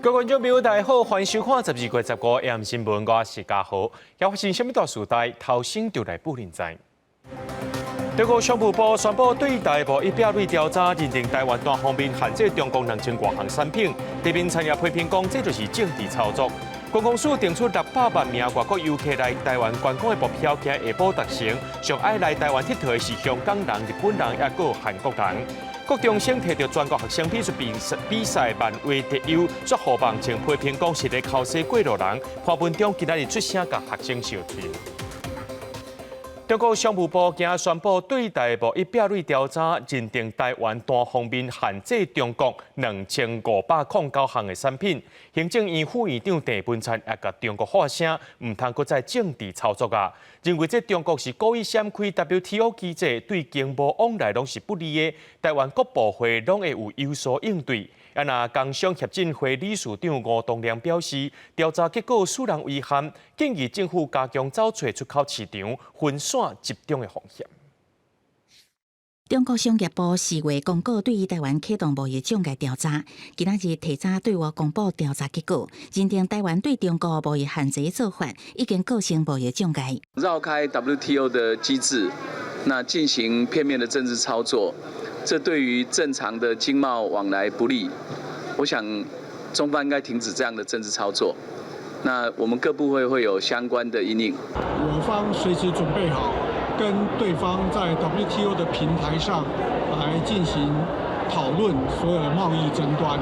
各位觀眾朋友，大家好，歡迎收看12月15 AM 新聞，我是嘉豪。要發生啥物大事代，頭先就來報恁知。中國商務部宣布對台貿易壁壘調查，認定台灣單方面限制中國2000外項產品，地面產業批評講，這就是政治操作。觀光署定出600萬名外國遊客來台灣觀光的目標，今下晡達成。上愛來台灣𨑨迌的是香港人、日本人，抑閣有韓國人。國中生提著全國學生美術比賽漫畫特優，煞予網情批評講是咧剾洗過路人。潘文忠今仔日出聲共學生相挺。中國商務部今宣布對台貿易壁壘調查，認定台灣單方面限制中國2509項的產品。行政院副院長鄭文燦也共中國喊聲，毋通閣再政治操作啊！認為這中國是故意閃開 WTO 機制，對經貿往來攏是不利的。台灣各部會攏會有所應對。啊，若工商協進會理事長吳東亮表示，調查結果使人遺憾，建議政府加強走揣出口市場，分散集中的風險。中國商業部4月公告對於台灣啟動貿易障礙調查，今仔日提早對外公布調查結果，認定台灣對中國貿易限制做法已經構成貿易障礙。繞開 WTO 的機制，那進行片面的政治操作，這對於正常的經貿往來不利。我想中方應該停止這樣的政治操作。那我們各部會會有相關的因應。我方隨時準備好跟對方在 WTO 的平台上來進行討論所有的貿易爭端，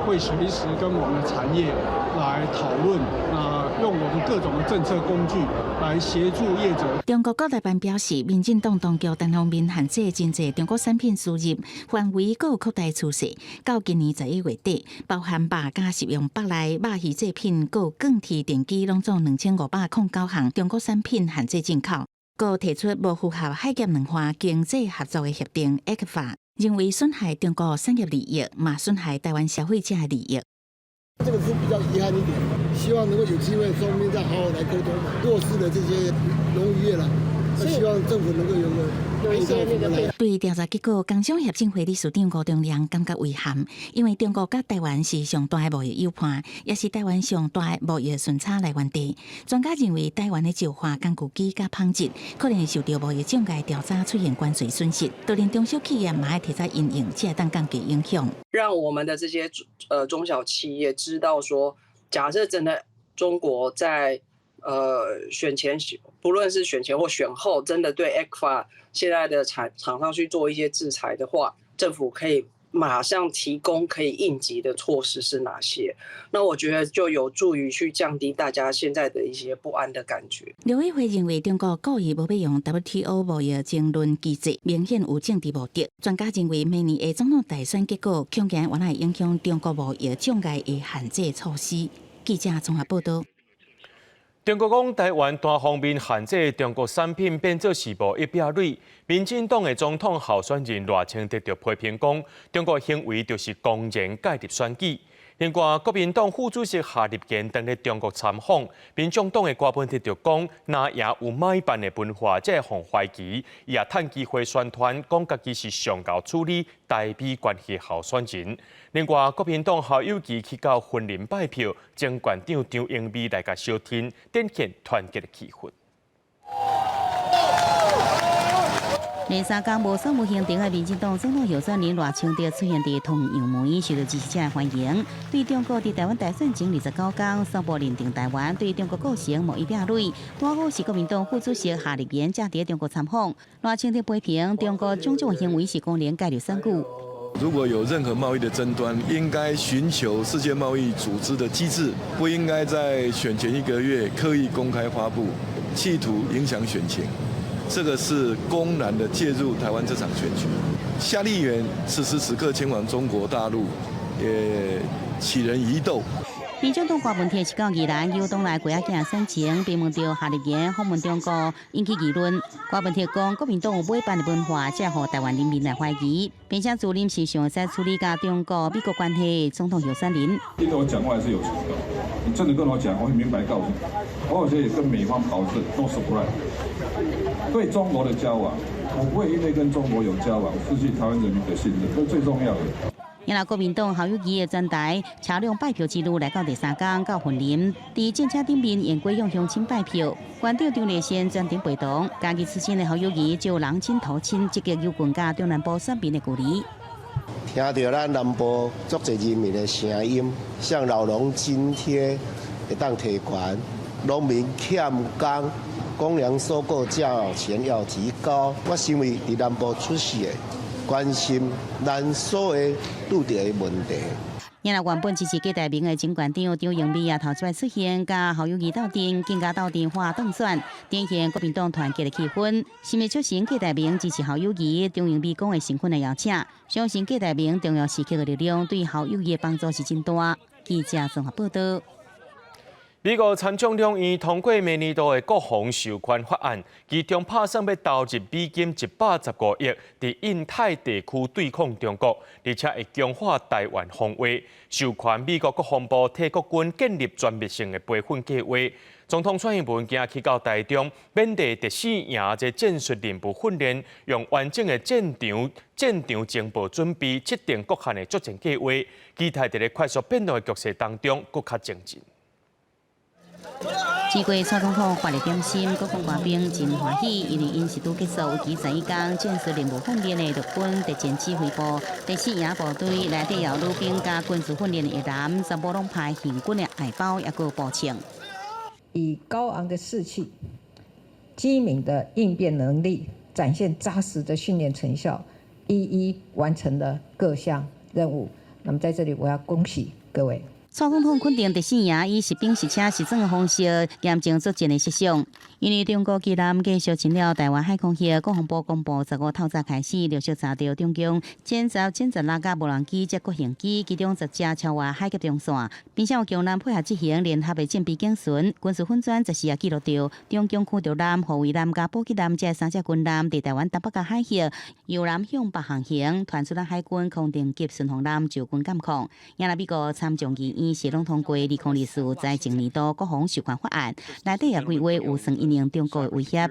會隨時跟我們的產業來討論，那用我們各種的政策工具來協助業者。中國國台辦表示，民進黨當局單方面限制真濟中國產品輸入範圍閣有擴大趨勢，到今年11月底，包含肉佮食用肉類、肉魚製品、閣有鋼鐵、電機，攏總2509項中國產品限制進口。閣提出無符合海峽兩岸經濟合作的協定 ECFA，認為損害中國產業利益，嘛損害台灣消費者的利益。這個是比較遺憾一點，希望能夠有機會雙邊再好好來溝通嘛。弱勢的這些農漁業啦，希望政府能夠有個有一些那個。對調查結果，工商協進會理事長吳中良感覺遺憾，因為中國佮台灣是上大的貿易友伴，也是台灣上大的貿易順差來源地。專家認為，台灣的石化、工具機佮紡織可能會受著貿易障礙調查出現關稅損失，就連中小企業嘛愛提早因應，才會當降低影響。讓我們的這些中小企業知道說，假設真的中國在選前，不論是選前或選後，真的對 ECFA 現在的廠商去做一些制裁的話，政府可以馬上提供可以應急的措施是哪些？那我覺得就有助於去降低大家現在的一些不安的感覺。陸委會認為中國故意無欲用 WTO 貿易爭論機制，明顯有政治目的。專家認為，明年的總統大選結果，恐驚原來會影響中國貿易障礙的限制措施。記者綜合報道。中國講台灣單方面限制中國產品變做是貿易壁壘，民進黨的總統候選人賴清德就批評講，中國行為就是公然介入選舉。另外，國民黨副主席夏立言當咧中國參訪，民眾黨的柯文哲就講，若贏有買辦的文化，才會予懷疑。伊也趁機會宣傳，講家己是上𠢕處理台美關係候選人。另外，國民黨侯友宜去到雲林拜票，前縣長張英美來共相挺，展現團結的氣氛。連3工無所有行程的民進黨總統候選人賴清德出現佇通用門，受到支持者的歡迎。對中國佇台灣大選前29工宣布認定台灣對中國構成貿易壁壘，拄好是國民黨副主席夏立言正佇中國參訪。賴清德批評中國種種行為是公然介入選舉。如果有任何貿易的爭端，應該尋求世界貿易組織的機制，不應該在選前一個月刻意公開發布，企圖影響選情。這個是公然的介入台灣這場選舉。夏立言此時此刻前往中國大陸，也啟人疑竇。民進黨柯文哲是到宜蘭有黨內粿仔囝選情，並問著夏立言訪問中國，引起議論。柯文哲講，國民黨有買辦的文化，才會予台灣人民來懷疑，並且自認是上會使處理佮中國、美國關係總統候選人。因為我講話是有情的，你真的跟我講，我會明白告訴你。我有時也跟美方保證，no surprise。對中國的交往，我不會因為跟中國有交往失去台灣人民的信任，這是最重要的。因為國民黨侯友宜的全台車輛拜票之旅來到第三工到雲林，佇戰車頂面沿過向鄉親拜票，館長張麗仙專程陪同。家己出身的侯友宜就人親土親，積極友軍佮中南部選民的距離。聽著咱南部足濟人民的聲音，像老農津貼會當提懸，農民欠工，公糧收購價錢要提高。我身為佇南部出世的，關心咱所有拄著的問題。因為原本支持郭台銘的前縣長張榮美也頭一擺出現，佮侯友宜鬥陣，更加鬥陣話當選，展現國民黨團結的氣氛。是毋促成郭台銘支持侯友宜，張榮美講會誠懇的邀請，相信郭台銘重要時刻的力量對侯友宜的幫助是真大。記者綜合報道。美國參眾兩院通過明年度的國防授權法案，其中拍算欲投入美金115億，佇印太地區對抗中國，而且會強化台灣防衛，授權美國國防部替國軍建立全面性的培訓計劃。總統蔡英文今去到台中，勉勵第四營這戰術任務訓練，用完整的戰場情報準備，制定各項的作戰計劃，期待佇咧快速變動的局勢當中，閣較精進。這過蔡總統發了點心，國防官兵真歡喜，因為𪜶是拄結束為期11工戰術任務訓練的陸軍特戰指揮部第四營部隊內底有女兵佮軍事訓練的役男，全部攏派行軍的矮包，抑閣步槍。以高昂的士氣、機敏的應變能力，展現紮實的訓練成效，一一完成了各項任務。那麼在這裡，我要恭喜各位。蔡總統肯定第四營以實兵實車實裝的方式驗證作戰的設想。因為中國機艦繼續侵擾台灣海空域，國防部公布15透早開始陸續查著中共殲十、殲十六佮無人機這國行機，其中10隻超越海峽中線，並且有強艦配合執行聯合的戰備警巡。軍事粉專14也記錄著中共驅逐艦、護衛艦佮補給艦這三隻軍艦佇台灣東北角海域由南向北航行，傳出咱海軍空定級巡防艦就軍監控。也來美國參眾議院是攏通過2024財政年度國防授權法案，內底也規劃預算因應中國的威脅。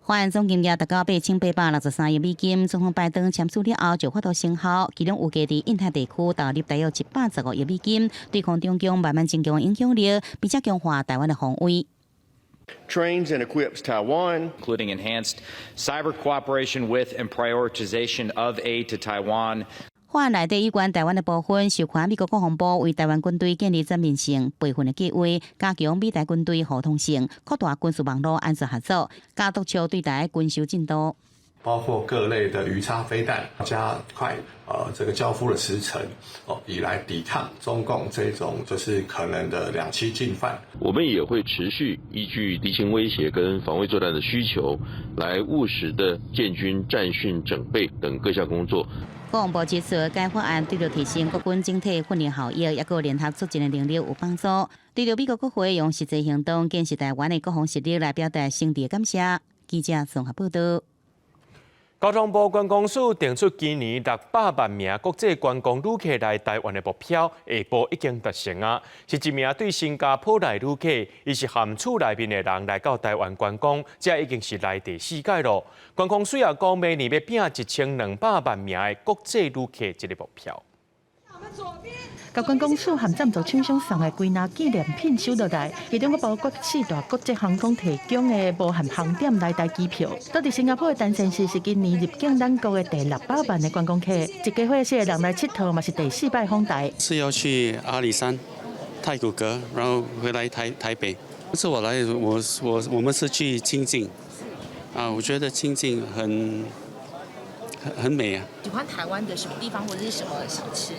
法案總金額達到8863億美金，總統拜登簽署了後就發動生效，其中預計佇印太地區投入大約115億美金，對抗中共慢慢增強影響力，並且強化台灣的防衛。 Trains and equips Taiwan, including enhanced cyber cooperation with and prioritization of aid to Taiwan. 法案內底有關台灣的部分，授權美國國防部為台灣軍隊建立全面性培訓的計劃，加強美台軍隊互通性，擴大軍事網絡安全合作，加督促對台軍售進度。包括各類的魚叉飛彈，加快這個交付的時程，哦，以來抵抗中共這種就是可能的兩棲進犯。我們也會持續依據敵情威脅跟防衛作戰的需求，來務實的建軍、戰訓、整備等各項工作。國防部指出，該法案對著提升國軍整體訓練效益，抑閣聯合作戰的能力有幫助。對著美國國會用實際行動建設台灣的國防實力來表達誠摯的感謝。記者綜合報道。交通部觀光署定出今年600萬名國際觀光旅客來台灣的目標，下晡已經達成啊！是一名對新加坡來旅客，伊是含厝內面的人來到台灣觀光，這已經是來第四擺囉。觀光署也講，明年欲拚1200萬名的國際旅客這个目標。共觀光署和贊助廠商送的幾若紀念品收落來，其中閣包括四大國際航空提供的無限航點來台機票。佇佇新加坡的陳先生是今年入境咱國的第六百萬的觀光客，一家伙四个人來𨑨迌嘛是第四擺訪台。是要去阿里山、太魯閣，然後回來台北。這次我來，我們是去清境，啊，我覺得清境很美啊。喜歡台灣的什麼地方或者是什麼小吃？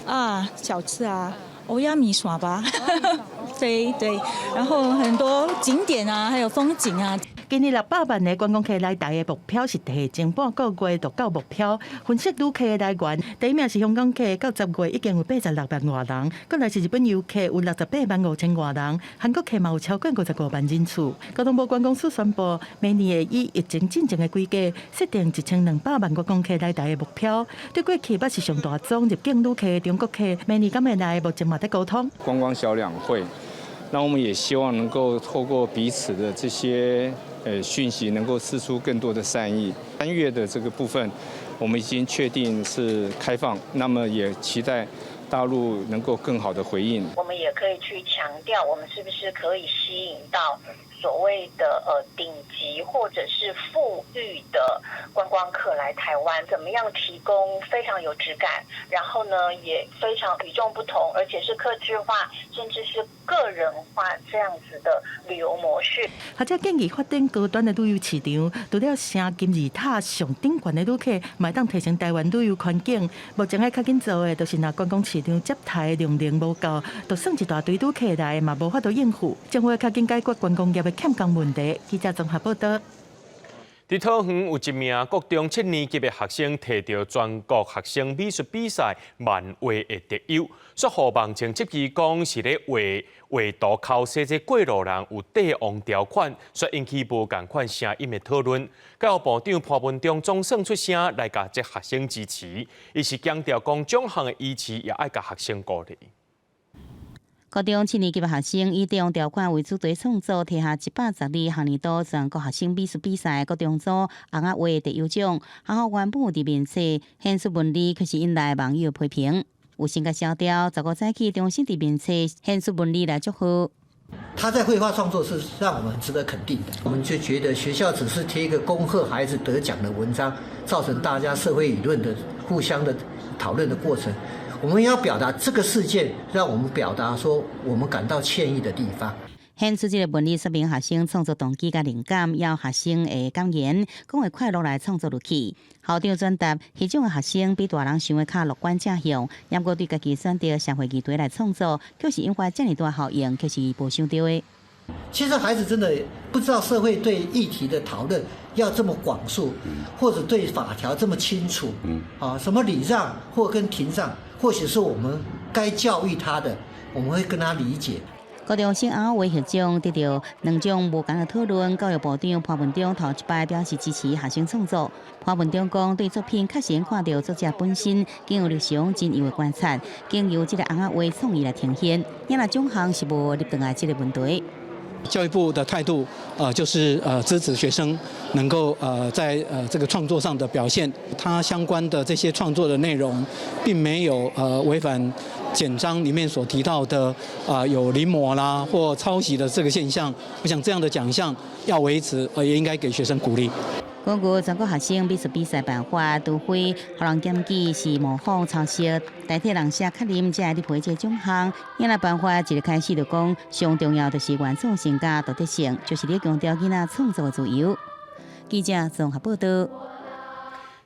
啊，小吃啊，蚵仔麵線吧，對對，然後很多景點啊，還有風景啊。今年六百萬的觀光客來台的目標是提前半個月就到目標。分析旅客的來源，第一名是香港客，到10月已經有86萬外人；閣來是日本遊客有68萬5千外人，韓國客嘛有超過55萬人次。交通部觀光署宣布，明年會以疫情進前的規格，設定1200萬觀光客來台的目標。對過去捌是上大宗入境旅客的中國客，明年敢會來？目前嘛佇溝通。觀光小兩會，那我們也希望能夠透過彼此的這些訊息，能夠釋出更多的善意。3月的這個部分，我我們已經確定是開放，那麼也期待大陸能夠更好的回應。我們也可以去強調，我們是不是可以吸引到所謂的頂級或者是富裕的觀光客來台灣？怎麼樣提供非常有質感，然後呢也非常與眾不同，而且是客製化，甚至是個人化這樣子的旅遊模式。學者建議發展高端的旅遊市場，除了升金字塔上頂懸的旅客，嘛會當提升台灣旅遊環境。目前愛較緊做的，就是若觀光市場接待量能無夠，就算一大堆旅客來，嘛無法度應付。政府較緊解決觀光業的欠工問題。記者綜合報道。佇桃園有一名國中七年級的學生提著全國學生美術比賽漫畫的特優，煞予網情質疑講是咧畫畫圖剾洗這過路人有帝王條款，煞引起無仝款聲音的討論。教育部長潘文忠總算出聲來共這學生支持，伊是強調講獎項的支持也愛共學生鼓勵。國中七年級的學生以帝王條款為主題創作，提下112學年度全國學生美術比賽國中組尪仔畫特優獎。學校原本有佇面冊顯示文字，卻是引來網友批評。有先共消掉，15早起重新佇面冊顯示文字來祝賀。他在繪畫創作是讓我們值得肯定的。我們就覺得學校只是貼一個恭賀孩子得獎的文章，造成大家社會輿論的互相的討論的過程。我們要表達這個事件，讓我們表達說我們感到歉意的地方。顯出這個文字說明學生創作動機佮靈感，要學生的感言，講會快樂來創作落去。校長轉達，彼種的學生比大人想的較樂觀正向，毋過對家己選擇社會議題來創作，卻是引發遮爾大效應，卻是無想著的。其實孩子真的不知道社會對議題的討論要這麼廣述，或者對法條這麼清楚。啊，什麼禮讓或跟停讓，或許是我們該教育他的，我們會跟他理解。高中生尪仔畫獲獎得著兩種無仝的討論，教育部長潘文忠頭一擺表示支持學生創作。潘文忠講，對作品確實看著作者本身，經由日常真有的觀察，經由這個尪仔畫創意來呈現。因為獎項是無入轉來這個問題。教育部的態度，就是支持學生能夠在這個創作上的表現，他相關的這些創作的內容，並沒有違反簡章裡面所提到的啊有臨摹啦或抄襲的這個現象。我想這樣的獎項要維持，也應該給學生鼓勵。根據全國學生美術比賽辦法，除非予人檢舉是模仿抄襲，代替人寫確認才會入批這個獎項。因為辦法一個開始就講，上重要就是原創性佮獨特性，就是咧強調囡仔創作的自由。記者綜合報道。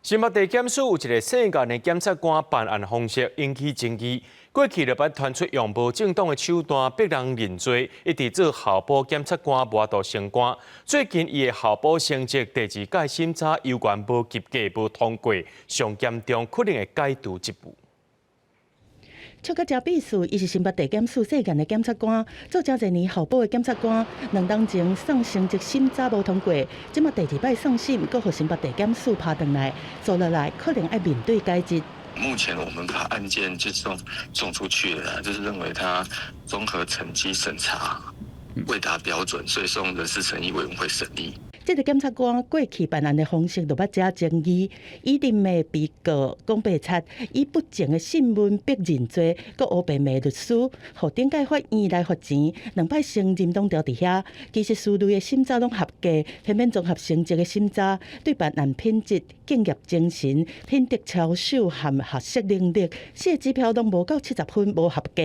新北地檢署有一個姓顏的檢察官辦案方式引起爭議，過去就捌傳出用無正當的手段逼人認罪，一直做候補檢察官無法度升官。最近伊的候補成績第二屆審查猶原無及格、無通過，上嚴重可能會解除職務。笑甲誠鄙視，伊是新北地檢署姓顏的檢察官，做誠濟年候補的檢察官，兩冬前送成績審查無通過，這馬第二擺送審，閣予新北地檢署拍轉來，做落來可能愛面對解職。目前我們把案件就送出去了，就是認為他綜合成績審查未達標準，所以送人事審議委員會審議。這個檢察官過去辦案的方式就捌遮爭議，伊佇罵被告講白賊，以不正的訊問逼認罪，閣烏白罵律師，予頂屆法院來罰錢，兩擺承認攏著佇遐。其實書類的審查攏合格，偏偏綜合成績的審查對辦案品質、敬業精神、品德操守和學識能力四個指標攏無夠70分，無合格。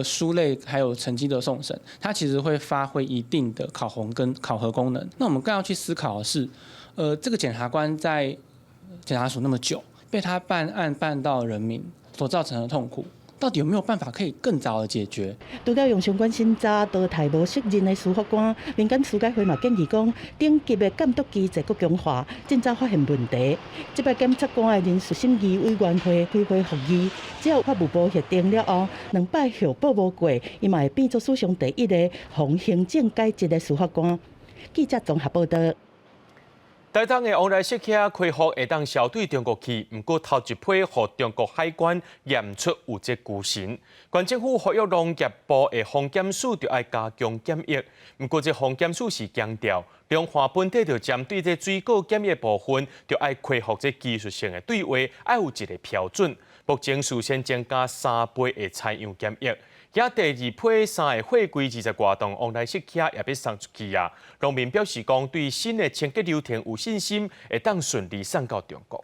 書類還有成績的送審，它其實會發揮一定的考紅跟考核功能。那我們更要去思考的是，這個檢察官在檢察署那麼久，被他辦案辦到人民所造成的痛苦，到底有沒有辦法可以更早的解決？除了用相關審查淘汰無適任的司法官，民間司改會嘛建議講，等級的監督機制閣強化，盡早發現問題。這擺檢察官的人事審議委員會開會復議，只要法務部核定了後，兩擺候補無過，伊嘛會變做史上第一个防行政解職的司法官。記者綜合報道。台東的旺來釋茄開放會當銷對中國去，毋過頭一批予中國海關驗出有這龜蟳。縣政府呼籲農業部的防檢署著愛加強檢疫，毋過這防檢署是強調，彰化本地著針對這水果檢疫部分，著愛恢復這技術性的對話，愛有一個標準。目前事先增加3倍的採樣檢疫。今第二批三个貨櫃20外噸旺來釋茄也欲送出去啊！農民表示講，對新的清潔流程有信心，會當順利送到中國。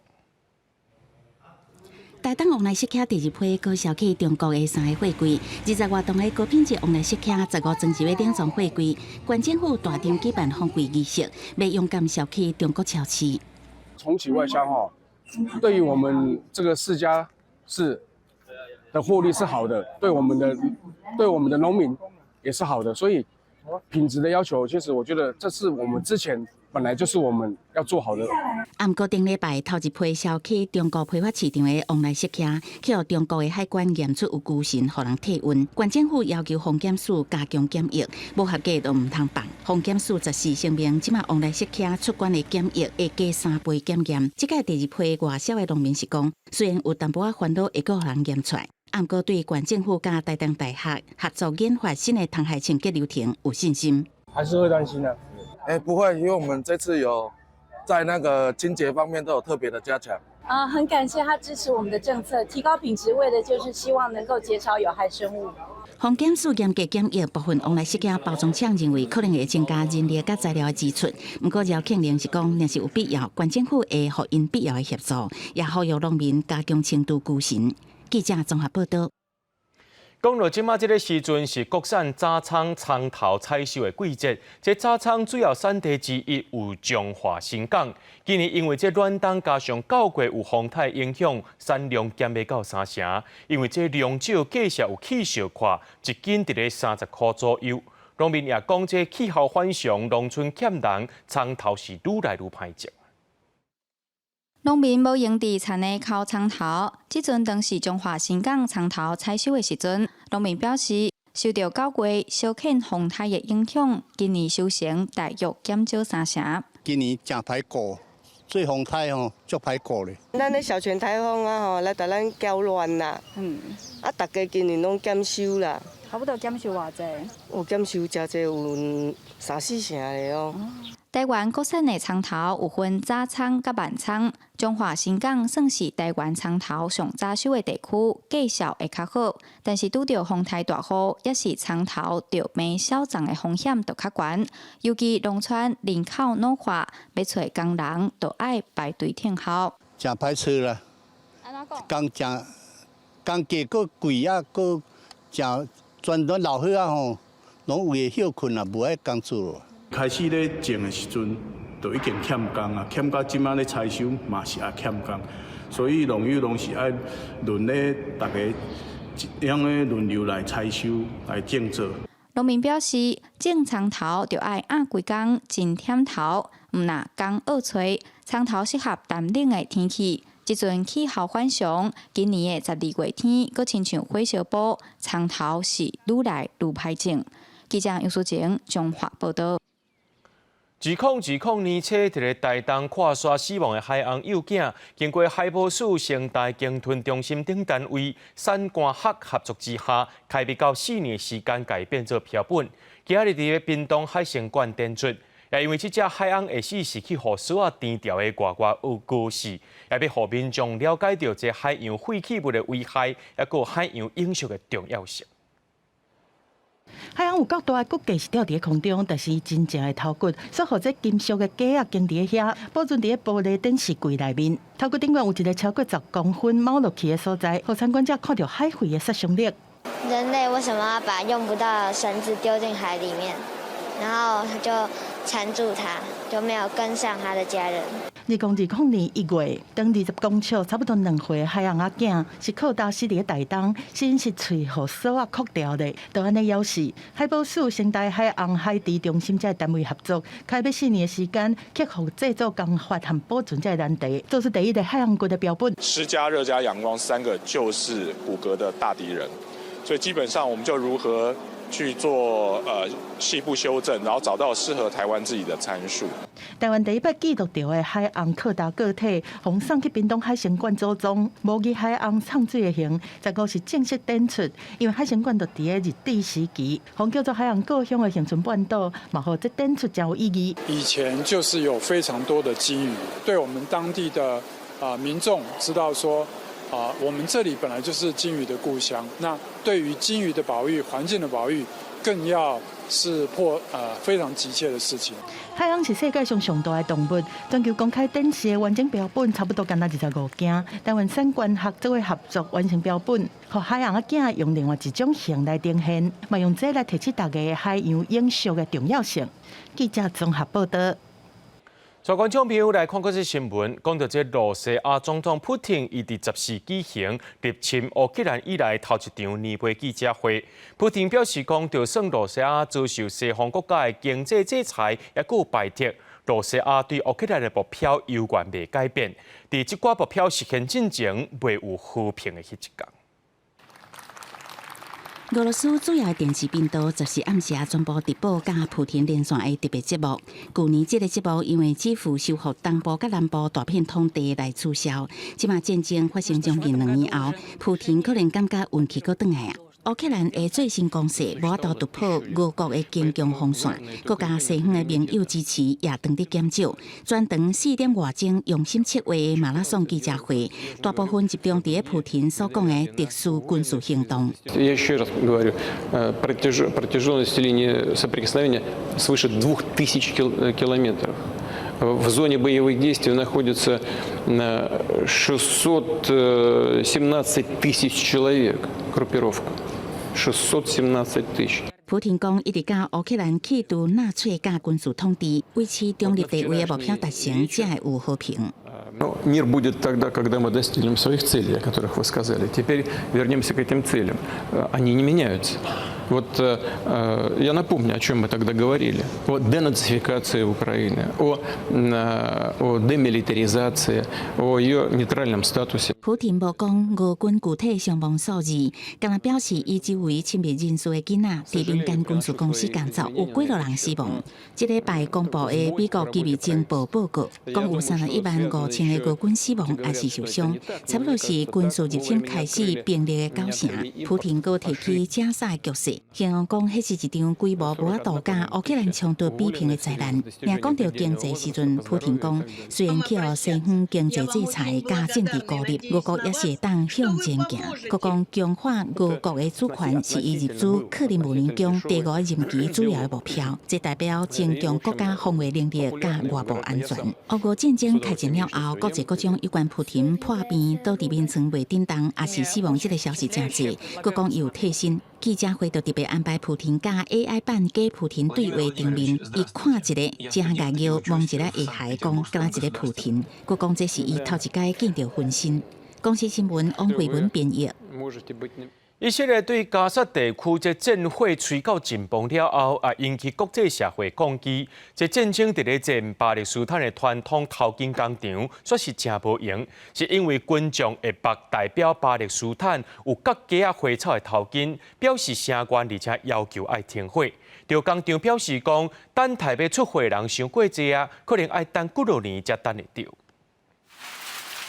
台東旺來釋茄第二批閣銷去中國的三个貨櫃，20外噸的高品質旺來釋茄，15裝入兩裝貨櫃。縣政府大張舉辦放櫃儀式，欲勇敢銷去中國超市。重啟外銷吼，對於我們這個釋迦是的獲利是好的，對我們的農民也是好的，所以品質的要求，其實我覺得這是我們之前本來就是我們要做好的。毋過頂禮拜頭一批銷去中國批發市場的旺來釋茄，去予中國的海關驗出有龜蟳，予人退運。縣政府要求防檢署加強檢疫，無合格就毋通放。防檢署14聲明，這馬旺來釋茄出關的檢疫會加3倍檢驗。這屆第二批外銷的農民是講，雖然有淡薄仔煩惱會閣予人驗出來，毋過對縣政府佮台東大學合作研發新的蟲害清潔流程有信心。還是會擔心的。哎，不會，因為我們這次有在那個清潔方面都有特別的加強。啊，很感謝他支持我們的政策，提高品質，為的就是希望能夠減少有害生物。防檢署嚴格檢疫部分旺來釋茄包裝廠認為可能會增加人力佮材料的支出，毋過饒慶玲是講，若是有必要，縣政府會予𪜶必要的協助，也呼籲農民加強清除龜蟳。記者綜合報道。講到這馬這个時陣是國產早倉蔥頭採收的季節，這早倉主要產地之一有彰化新港。今年因為這暖冬加上九月有風颱影響，產量減袂到三成。因為這量少，價數有起小可，一斤佇咧30箍左右。農民也講，這氣候反常，農村欠人，蔥頭是愈來愈歹種。農民無閒佇田內摳蔥頭，這陣當是彰化新港蔥頭採收的時陣。農民表示，受著九月小犬風颱的影響，今年收成大約減少三成。今年誠歹過，這風颱吼足歹過咧。咱咧小犬颱風啊吼，來共咱攪亂啦。啊，逐家今年攏減收啦。差不多減收偌濟？有減收誠濟，有三四成的哦。台灣國產的蔥頭有分早蔥佮慢蔥，彰化新港算是台灣蔥頭上早收的地區，價數會較好。但是拄著風颱大雨，抑是蔥頭著病消長的風險就較懸。尤其農村人口老化，欲揣工人就愛排隊等候。誠歹揣啦，工誠工價閣貴啊，閣誠全都老歲仔吼，攏有的歇睏啊，無愛工作。開始咧種的時陣，就已經欠工啊，欠到這馬咧採收嘛是也欠工，所以農友攏是愛輪咧，逐家樣的輪流來採收來種植。農民表示，種蔥頭就愛壓規工，真忝頭，毋若工惡揣，蔥頭適合乾冷的天氣。這陣氣候反常，今年的12月天，閣親像火燒煲，蔥頭是愈來愈歹種。記者楊淑靜彰化報導。2020年初，佇咧台東闊沙死亡的海鰪幼囝，經過海保署、成大鯨豚中心等單位產官學合作之下，開未到4年時間，共伊變做標本。今仔日佇咧屏東海生館展出，也因為這隻海鰪會死是去予索仔甜掉的外外有故事，也欲予民眾了解著這海洋廢棄物的危害，抑閣有海洋永續的重要性。海鰪有夠大的骨架是吊佇咧空中，但是真正的頭骨，鎖予這金屬的架仔釘佇咧遐，保存佇咧玻璃展示櫃內面。頭骨頂懸有一个超過10公分鉚落去的所在，予參觀者看著海廢的殺傷力。人類為什麼要把用不到的繩子丟進海裡面？然後他就纏住它，就沒有跟上他的家人。2020年1月，長20公尺、差不多2歲的海鰪仔囝是靠礁死佇咧台東，死因是喙予索仔箍牢的，就按呢枵死。海保署、成大海鰪海治中心這个單位合作，開欲4年的時間，克服製作工法和保存這个難題，做出第一个海鰪骨的標本。濕加熱加陽光三個就是骨骼的大敵人，所以基本上我們就如何去做細部修正，然後找到適合台灣自己的參數。台灣第一擺記錄著的海鷗擴大個體，予送去屏東海生館祖宗模擬海鷗藏水的熊，15是正式展出。因為海生館就佇咧日治時期，予叫做海鷗故鄉的恆春半島，嘛予這展出誠有意義。以前就是有非常多的鯨魚，對我們當地的民眾知道說，我們這裡本來就是鯨魚的故鄉。那對於鯨魚的保育、環境的保育，更要是非常急切的事情。海鷗是世界上上大的動物，全球公開展示的完整標本差不多干焦25件。台灣產官學做伙合作完成標本，予海鷗仔囝用另外一種熊來呈現，嘛用這來提醒大家海洋永續的重要性。記者綜合報道。在觀眾朋友來看這則新聞，講到這羅西亞總統普廷，伊佇14舉行入侵烏克蘭以來頭一場年尾記者會。普廷表示講，就算羅西亞遭受西方國家的經濟制裁，抑閣有排斥，羅西亞對烏克蘭的目標猶原袂改變。佇這寡目標實現進前，袂有和平的彼一天。俄羅斯主要的電視頻道14暗時宣布直播佮普廷連線的特別節目。舊年這个節目因為支付收復東部佮南部大片土地來取消。這馬戰爭發生將近2年後，普廷可能感覺運氣閣轉來啊。烏克蘭的最新攻勢無法度突破俄國的堅強防線，閣佮西方的盟友支持也當佇減少。全長4點外鐘用心策劃的馬拉松記者會，大部分集中佇普廷所講的特殊軍事行動。 Я еще раз говорю, протяженность линии соприкосновения свыше 2000 километров. В зоне боевых действий находится 617 тысяч человек, группировка. 617 тысяч. 普廷講，一直佮烏克蘭去除納粹佮軍事統治，維持中立地位的目標達成，才會有和平。 Но мир будет тогда, когда мы достигнем своих целей, о которых вы сказали. Теперь вернемся к этим целям. Они не меняются. Вот я напомню, о чем мы тогда говорили. О денацификации Украины, о демилитаризации, о ее нейтральном статусе. 普廷無講俄軍具體傷亡數字，干焦表示伊周圍親密人士的囡仔佇民間軍事公司工作，有幾落人死亡。這禮拜公布的美國機密情報報告，講有31萬5千個俄軍死亡抑是受傷，差不多是軍事入侵開始兵力的九成。普廷閣提起加沙的局勢，形容講彼是一場規模無法度佮烏克蘭衝突比拼的災難。若講著經濟時陣，普廷講雖然去予西方經濟制裁佮政治孤立，俄國也是會當向前行。閣講強化俄國的主權是伊入主克里姆林宮第五個任期主要的目標，這代表增強國家防衛能力佮外部安全。烏俄戰爭開戰了後，國際各種有關普廷破病倒佇眠床袂振動，抑是死亡這个消息誠濟，閣講伊有替身。記者會就特別安排普廷佮 AI 版假普廷對話場面，伊看一个誠𠢕尿，摸一个下頦講，敢若一个普廷。閣講這是伊頭一擺見著分身。公視新聞王慧文編譯。以色列對加薩地區這戰火吹到緊繃了後，啊引起國際社會抗議。這戰爭佇咧戰巴勒斯坦的傳統頭巾工廠，煞是誠無閒，是因為群眾會縛代表巴勒斯坦有國旗仔花草的頭巾，表示聲援，而且要求愛停火。著工廠表示講，等待欲出貨的人傷過濟啊，可能愛等幾落年才等會著。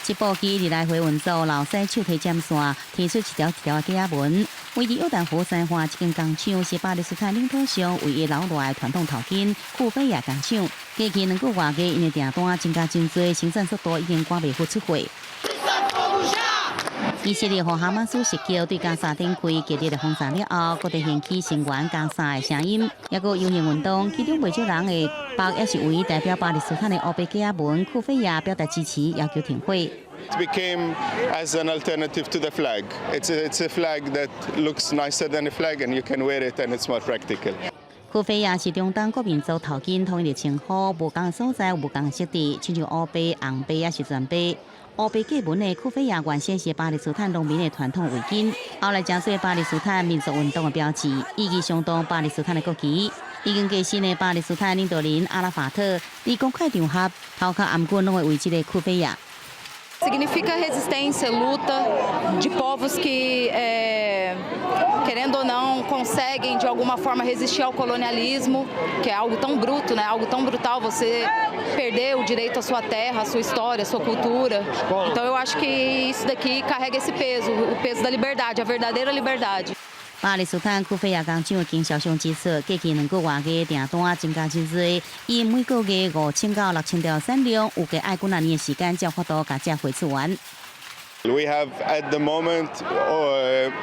織布機佇來回運作，老師手提針線，提出一條一條的雞仔紋。位佇約旦河西岸這間工廠是巴勒斯坦領土上唯一留落來的傳統頭巾庫菲亞工廠。過去兩個外月，𪜶的訂單增加真濟，生產速度已經趕袂赴出貨。以色列予哈馬斯襲擊對加沙展開激烈的轟炸了後，各地掀起聲援加沙的聲音，抑閣遊行運動，其中袂少人會縛抑是圍代表巴勒斯坦的烏白雞仔紋庫菲亞表達支持，要求停火。 It became as an alternative to the flag. It's a flag that looks nicer than a flag, and you can wear it, and it's more practical. 庫菲亞是中東各民族頭巾統一的稱呼，無仝所在有無仝設置，親像烏白、紅白抑是全白。烏白雞紋的庫菲亞原先是巴勒斯坦農民的傳統圍巾，後來成做巴勒斯坦民族運動的標誌，意義相當巴勒斯坦的國旗。已經過身的巴勒斯坦領導人阿拉法特，佇公開場合頭殼頷頸攏會圍這个庫菲亞。 Significa resistência, luta de povos que Querendo ou não, conseguem de alguma forma resistir ao colonialismo, que é algo tão bruto, né? Algo tão brutal, você perder o direito à sua terra, à sua história, à sua cultura. Então eu acho que isso daqui carrega esse peso, o peso da liberdade, a verdadeira liberdade. 巴勒斯坦庫菲亞工廠的經銷商指出，過去兩個月的訂單增加真濟，以每個月5000到6000條產量，預計愛幾若年的時間才有法度共這貨出完。 We have at the moment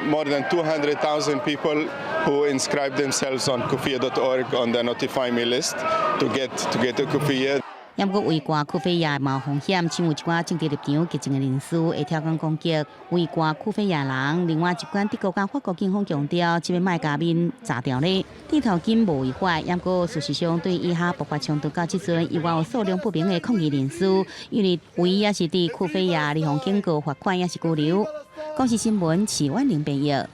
more than 200,000 people who inscribe themselves on kufiya.org on the notify me list to get a kufiya. 毋過圍掛庫菲亞嘛有風險，像有一寡政治立場激進的人士會挑工攻擊圍掛庫菲亞人。另外一間德國佮法國警方強調，這欲莫共面鍘牢咧，剃頭巾無違法。毋過事實上，對以哈爆發衝突到這陣，猶有數量不明的抗議人士，因為唯一也是佇庫菲亞予警告罰款，抑是拘留。公視新聞徐婉玲編譯。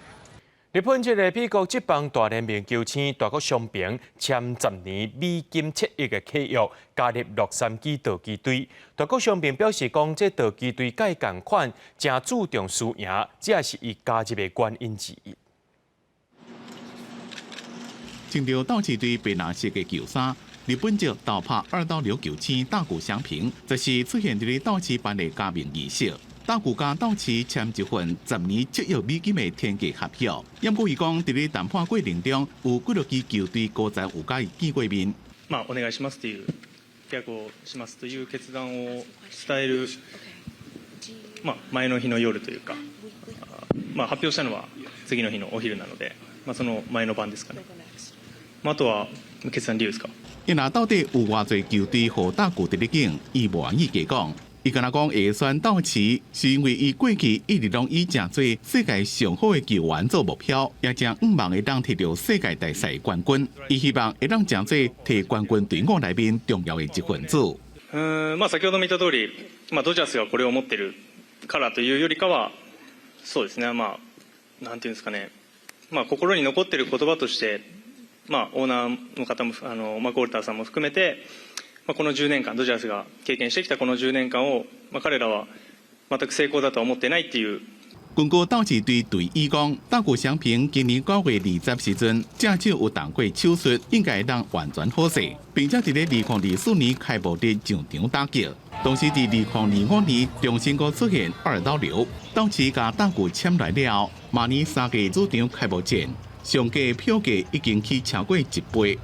日本這个美國職棒大聯盟球星大谷翔平簽10年美金7億的契約，加入洛杉磯道奇隊。大谷翔平表示講，這道奇隊佮伊仝款，誠注重輸贏，這也是伊加入的原因之一。穿著道奇隊白藍色的球衫，日本籍投拍二刀流球星大谷翔平，這是出現佇咧道奇辦的加盟儀式。大谷佮道奇簽一份10年7億美金的天價合約，毋過伊講，佇咧談判過程中，有幾落支球隊高層有佮伊見過面。まあ、お願いしますという契約をしますという決断を伝える、まあ、前の日の夜というか、まあ、発表したのは次の日のお昼なので、まあ、その前の晩ですかね。まあ、あとは決断理由ですか。伊若到底有偌濟球隊予大谷佇咧競，伊無願意加講。伊敢若講會選道奇，是因為伊過去一直攏以成做世界上好的球員做目標，也誠向望會當摕著世界大賽冠軍。伊希望會當成做提冠軍隊伍內面重要的一份子。うん、まあ先ほども言った通り、まあドジャースがこれを持ってるからというよりかは、そうですね、まあなんていうんですかね、まあ心に残ってる言葉として、まあオーナーの方もマクウォルターさんも含めて。まあこの10年間ドジャースが経験してきたこの10年間を、まあ、彼らは全く成功だとは思ってないっていう。根據道奇隊隊醫講，大谷翔平今年9月20時陣，正少有動過手術，應該會當完全好勢，並且佇咧2024年開幕日上場打擊。同時，佇2025年重新閣出現二刀流，道奇共大谷簽來了後，明年3月主場開幕戰，上低票價已經起超過一倍。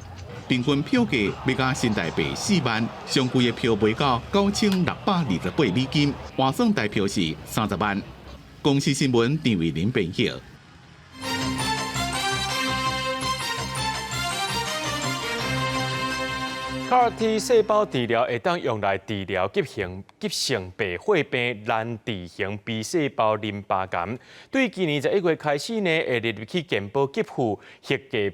平均票價欲加新台幣4萬，上貴的票賣到9628美金，換算台票是30萬。公視新聞陳偉林編譯。 CAR T 細胞治療會當用來治療急性白血病難治型 B 細胞淋巴癌。對今年11月開始呢，會列入去健保給付，合計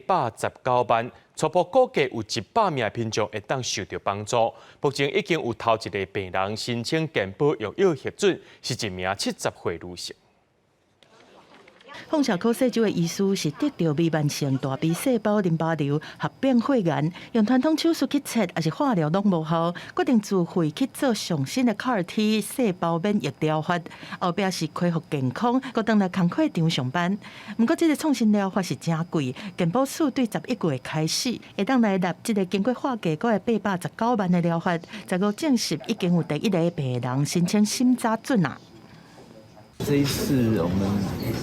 819萬。初步估計有100名民眾會當受著幫助。目前已經有頭一个病人申請健保用藥核准，是一名70歲女性。放射科細州的醫師是得著彌漫性大 B 細胞淋巴瘤合併血癌，用傳統手術去切，抑是化療攏無效，決定自費去做上新的 CAR T 細胞免疫療法，後壁是恢復健康，閣轉來工課場上班。毋過這个創新療法是誠貴，健保署對11月開始會當來納這个經過化價閣的819萬的療法，15證實已經有第一个病人申請審查准啊。這一次我們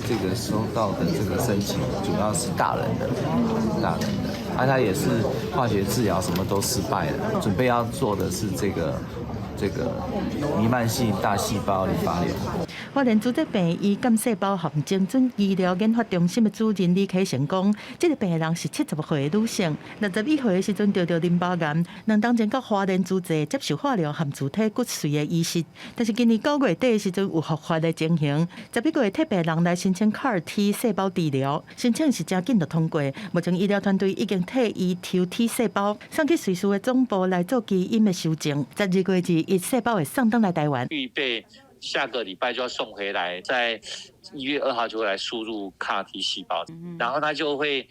這個收到的這個申請，主要是大人的，大人的，啊，他也是化學治療什麼都失敗了，準備要做的是這個彌漫性大細胞淋巴瘤。花蓮組織病院幹細胞和精準醫療研發中心的主任李啟成講，這个病人是70歲的女性，61歲的時陣得著淋巴癌，兩冬前到花蓮主治接受化療和自體骨髓的移植，但是今年9月底的時陣有復發的情形，11月替病人來申請 CAR T 細胞治療，申請是誠緊就通過，目前醫療團隊已經替伊抽 T 細胞，送去瑞士的總部來做基因的修正，12月21細胞會送轉來台灣。預備下個禮拜就要送回來，在1月2號就會來輸入 CAR T 細胞，然後它就會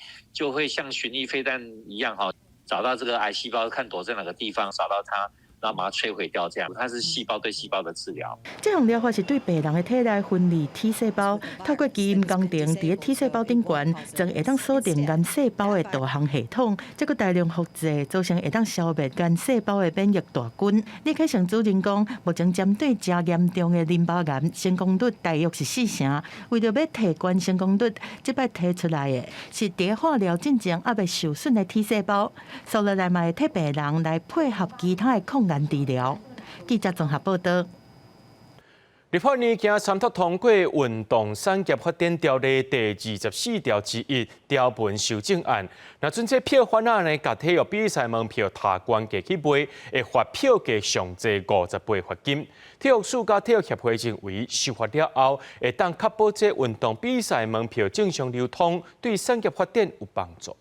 像巡弋飛彈一樣，哈，找到這個癌細胞，看躲在哪個地方，找到它，然後把它摧毀掉，這樣它是細胞對細胞的治療。這項療法是對病人的體內分離 T 細胞，透過基因工程佇咧 T 細胞頂懸，將會當鎖定癌細胞的導航系統，這閣大量複製，造成會當消滅癌細胞的免疫大軍。李啟成主任講，目前針對誠嚴重的淋巴癌，成功率大約是4成。為著欲提懸成功率，這擺提出來的是佇化療進前猶未受損的 T 細胞，紲落來嘛會替病人來配合其他的抗癌治療。記者綜合報道。立法院今三讀通過《運動產業發展條例》第24條之一條文修正案。若準這票販仔呢，共體育比賽門票抬懸價去賣，會罰票價上濟50倍罰金。體育署佮體育協會認為，修法了後，會當確保這運動比賽門票正常流通，對產業發展有幫助。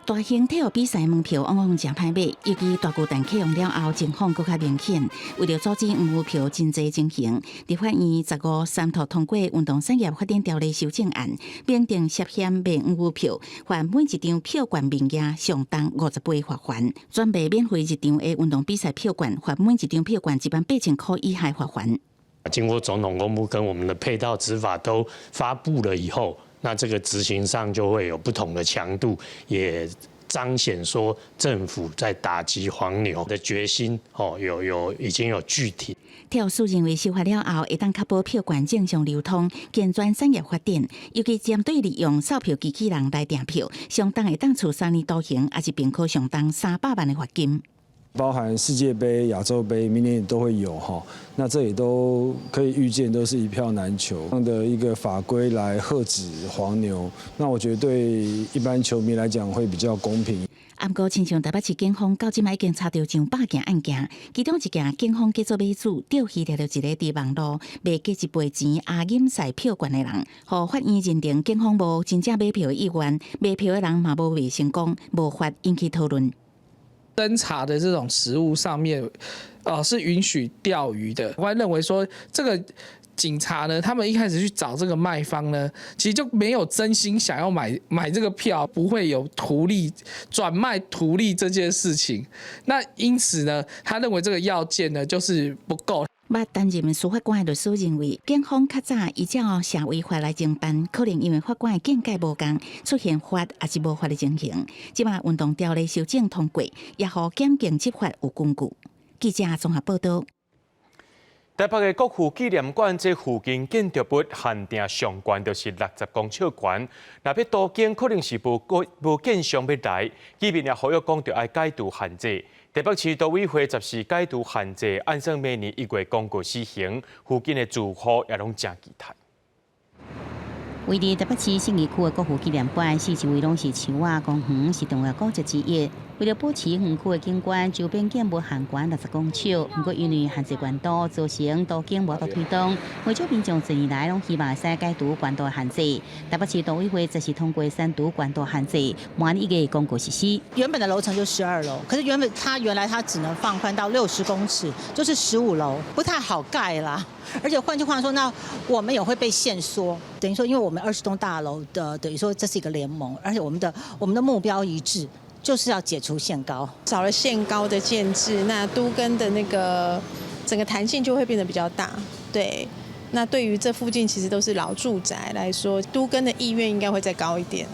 大型體育比賽門票往往誠歹買，尤其大巨蛋啟用了後，情況閣較明顯。為著阻止黃牛票真濟情形，立法院15三讀通過《運動產業發展條例》修正案，明定涉嫌賣黃牛票，罰每一張票券面額上重50倍罰鍰；轉賣免費入場的運動比賽票券，罰每一張票券18,000箍以下罰鍰。經過總統公布跟我們的配套執法都發布了以後，那這個執行上就會有不同的強度，也彰顯說政府在打擊黃牛的決心，哦，有已經有具體。體育署認為修法了後，會當確保票券正常流通，健全產業發展，尤其針對利用售票機器人來訂票，上重會當處3年徒刑，抑是併科上重300萬的罰金。包含世界盃、亞洲盃，明年也都會有哈。那這也都可以預見，都是一票難求。這樣的一個法規來遏止黃牛，那我覺得對一般球迷來講會比較公平。毋過，親像台北市警方到這擺已經查著上百件案件，其中一件警方叫做買主釣魚掠著一个佇網路賣加一倍錢阿錦賽票券的人，予法院認定警方無真正買票的意願，賣票的人嘛無賣成功，無法引起討論。偵查的這種實務上面，是允許釣魚的。我認為說，這個警察呢，他們一開始去找這個賣方呢，其實就沒有真心想要買這個票，不會有圖利轉賣圖利這件事情。那因此呢，他認為這個要件呢，就是不夠。捌擔任司法官的律師認為，警方較早依照社會法來偵辦，可能因為法官的見解無仝，出現罰抑是無罰的情形。這擺運動條例修正通過，也予檢警執法有根據。記者綜合報道。台北的國父紀念館這附近建築物限定上懸就是60公尺懸，若欲都更可能是無無建商欲來，居民也呼籲講著愛解除限制。台北市都委會14解除限制，按算明年1月公告施行，附近的住戶也攏誠期待。位佇台北市信義區的國父紀念館，四周圍攏是樹仔公園，是重要古蹟之一。為著保持園區的景觀，周邊建物限懸60公尺。毋過因為限制懸度，造成都更無法推動。不少民眾近年來攏希望會使解除懸度限制。台北市都委會這是通過刪除懸度限制，明年1月公告實施。原本的樓層就12樓，可是原本它原來它只能放寬到60公尺，就是15樓，不太好蓋啦。而且換句話說，那我們也會被限縮，等於說，因為我們20棟大樓的，等於說這是一個聯盟，而且我們的目標一致，就是要解除限高，少了限高的建制，那都更的那個整個彈性就會變得比較大。對，那對於這附近其實都是老住宅來說，都更的意願應該會再高一點。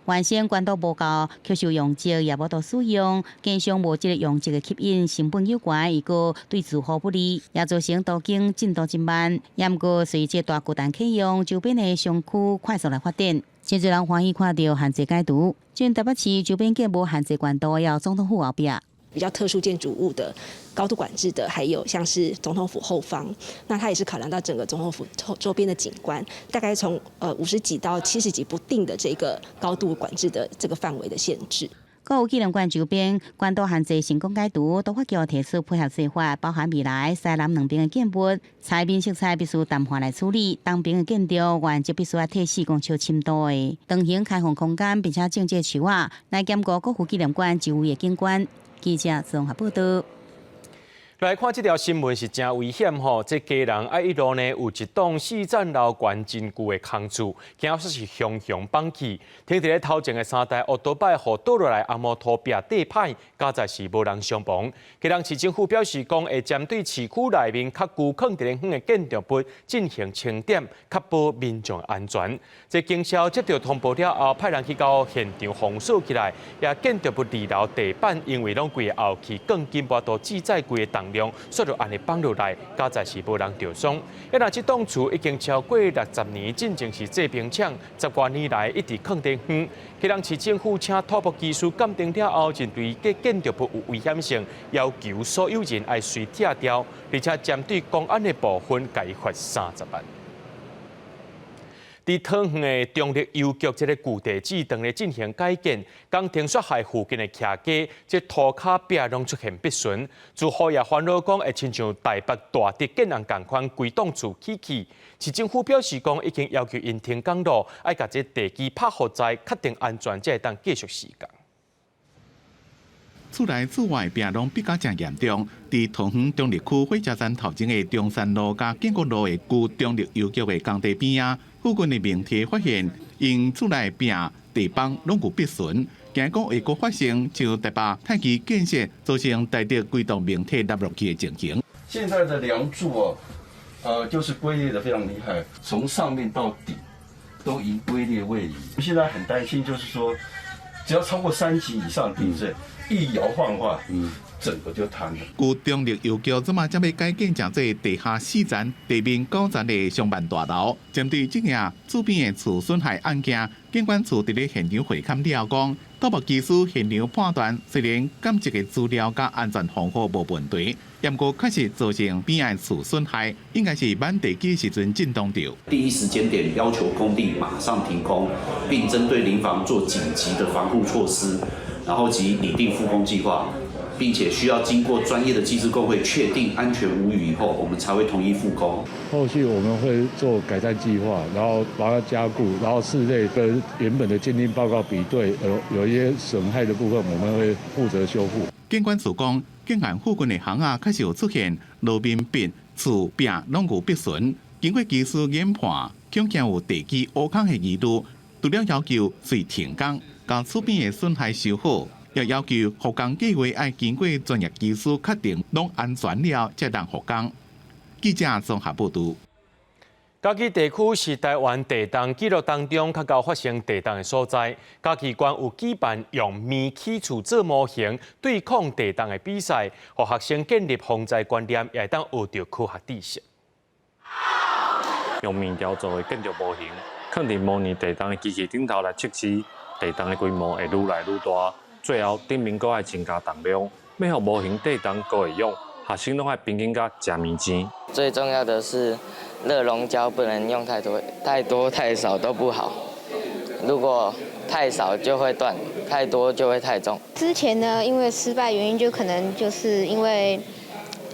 原先懸度無夠，吸收容積也無法使用，加上無這个容積的吸引，成本有懸，伊閣對住戶不利，也造成都更進度真慢。也毋過隨著大巨蛋啟用，周邊的商區快速來發展，真濟人歡喜看著限制解除。像台北市周邊建無限制懸度，有總統府後壁。比較特殊建築物的高度管制的，還有像是總統府後方，那它也是考量到整個總統府周邊的景觀，大概從50幾到70幾不定的這個高度管制的這個範圍的限制。國父紀念館周邊懸度限制成功解除，都發局提出配合計劃，包含未來西南兩邊的建物，採面色彩必須淡化來處理，東邊的建築原則必須愛退4公尺深度的長形開放空間，並且種植樹仔，來兼顧國父紀念館周圍的景觀。記者綜合報道。來看這條新聞是誠危險吼！這基隆愛一路呢有一棟四層樓懸真舊的空厝，驚說是雄雄放棄。停佇咧頭前的三台烏多擺，予倒落來紅毛塗壁底歹，佳哉是無人傷亡。基隆市政府表示講，會針對市區內面較舊囥佇咧遠的建築物進行清點，確保民眾安全。這警消接到通報了後，派人去到現場封鎖起來，也建築物二樓地板因為攏規个後期鋼筋無度支載規个重量，煞就按呢放落來，佳哉是無人著傷。啊，若這棟厝已經超過60年，進前是製冰廠，十外年來一直囥佇遠。基隆市政府請土木技師鑑定了後，認為這建築物有危險性，要求所有人愛隨拆掉，而且針對公安的部分，共伊罰30萬。佇桃園的中壢郵局這个舊地址當咧進行改建，工程煞害附近的徛家，這塗跤壁攏出現篦損。住戶也煩惱講，會親像台北大直建案仝款，規棟厝起去。市政府表示講，已經要求𪜶停工咯，愛共這地基拍予在，確定安全，才會當繼續施工。厝內厝外壁攏比較誠嚴重。佇桃園中壢區火車站頭前的中山路佮建國路的舊中壢郵局的工地邊仔，附近的民宅發現，𪜶厝內壁地板攏有篦損，驚講會閣發生像台北太基建設造成台竹規棟民宅塌落去的情形。現在的梁柱哦，就是龜裂得非常厲害，從上面到底都已龜裂位移。現在很擔心，就是說，只要超過3級以上地震，一搖晃的話，整個就塌了。舊中壢郵局這馬才欲改建成做地下四層、地面9層的商辦大樓。針對這件厝邊的厝損害案件，警管處佇咧現場會勘了後講，土木技師現場判斷，雖然鑑證的資料佮安全防護無問題，毋過確實造成邊仔厝損害，應該是挽地基時陣震動著。第一時間點要求工地馬上停工，並針對鄰房做緊急的防護措施，然後及擬定復工計劃，並且需要經過專業的技師工會確定安全無虞以後，我們才會同意復工。後續我們會做改善計劃，然後把它加固，然後室內跟原本的鑑定報告比對，有一些損害的部分，我們會負責修復。警管處講，建案附近的巷仔確實有出現路面壁、厝壁攏有篦損，經過技師研判，恐驚有地基挖空的疑慮，除了要求隨停工，共厝邊的損害修好，也要求復工計劃愛經過專業技師確定攏安全了，才通復工。記者綜合報導。嘉義地區是台灣地動記錄當中較𠢕發生地動的所在。嘉義縣有舉辦用麵起厝做模型對抗地動的比賽，予學生建立防災觀念，也會當學著科學知識。用麵條做的建築模型，囥佇模擬地動的機器頂頭來測試地動的規模會愈來愈大，最後頂面閣愛增加重量，欲予模型地動閣會勇，學生攏愛拼緊佮食麵錢。最重要的是，熱熔膠不能用太多，太多太少都不好。如果太少就會斷，太多就會太重。之前呢，因為失敗原因就可能就是因為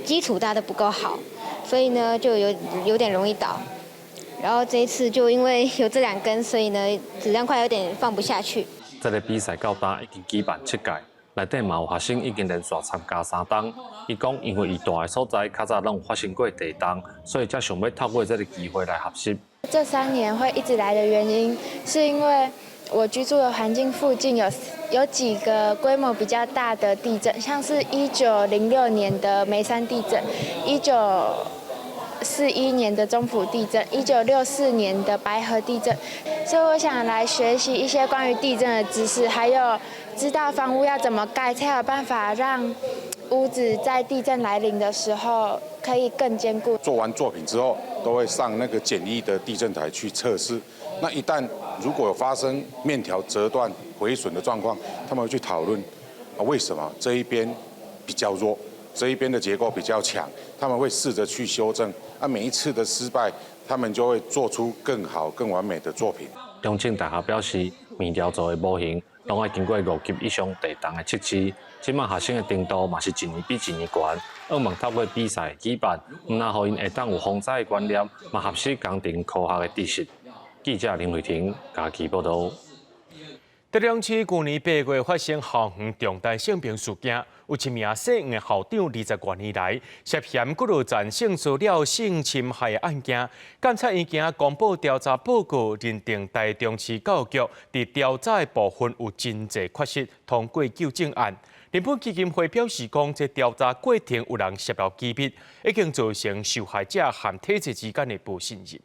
基礎搭得不夠好，所以呢就有點容易倒。然後這一次就因為有這兩根，所以呢質量塊有點放不下去。這个比賽到今已經舉辦七屆，內底嘛有學生已經連續參加三冬。伊講，因為伊蹛的所在較早攏有發生過地動，所以才想欲透過這个機會來學習。這3年會一直來的原因，是因為我居住的環境附近有幾個規模比較大的地震，像是1906年的梅山地震，1941年的中埔地震，1964年的白河地震，所以我想來學習一些關於地震的知識，還有知道房屋要怎麼蓋，才有辦法讓屋子在地震來臨的時候可以更堅固。做完作品之後，都會上那個簡易的地震台去測試。那一旦如果有發生麵條折斷、毀損的狀況，他們會去討論啊，為什麼這一邊比較弱，這一邊的結構比較強，他們會試着去修正。啊，每一次的失敗，他們就會做出更好、更完美的作品。中正大學表示，麵條做的模型，攏愛經過五級以上地動的測試。這馬學生的程度嘛是一年比一年懸。向望透過比賽舉辦，毋但予𪜶會當有防災的觀念，嘛學習工程科學的知識。記者林慧婷嘉義報導。台中市舊年8月發生校園重大性平事件，有一名姓黃的校長20多年來涉嫌幾落層性騷擾、性侵害的案件，檢察院今公布調查報告，認定台中市教育局佇調查的部分有真濟缺失，通過糾正案。人本基金會表示講，這調查過程有人洩露機密，已經造成受害者和體制之間的無信任。